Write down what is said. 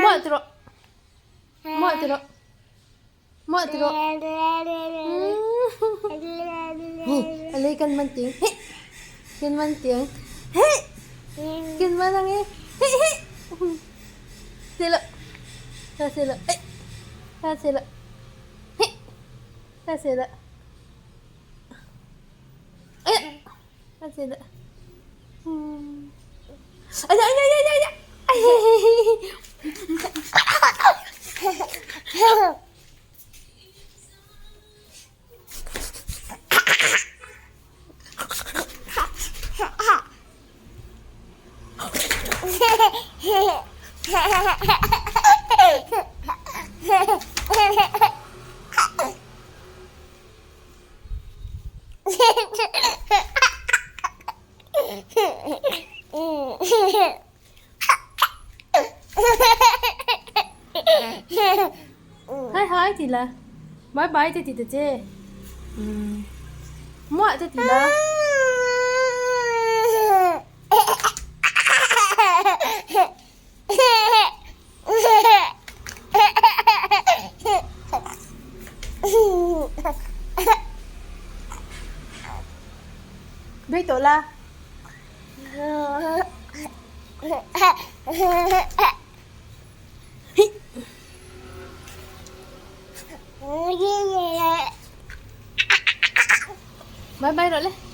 Muah ti rawh. Muah ti rawh. Muah ti rawh. Hei, alei kan man ting. Hei, kan man tiang. Hei, kan man ang e. Hei, hei. Sila. Ta sila. Hei. Ta sila. Hei. Ta sila. Ay. Ta sila. Ay, ay, ay, ay, ay. Ay. Hi hi ti la. Bye bye te ti ta che. Muah te ti la. Bei tawh la. Bye bye rawh le.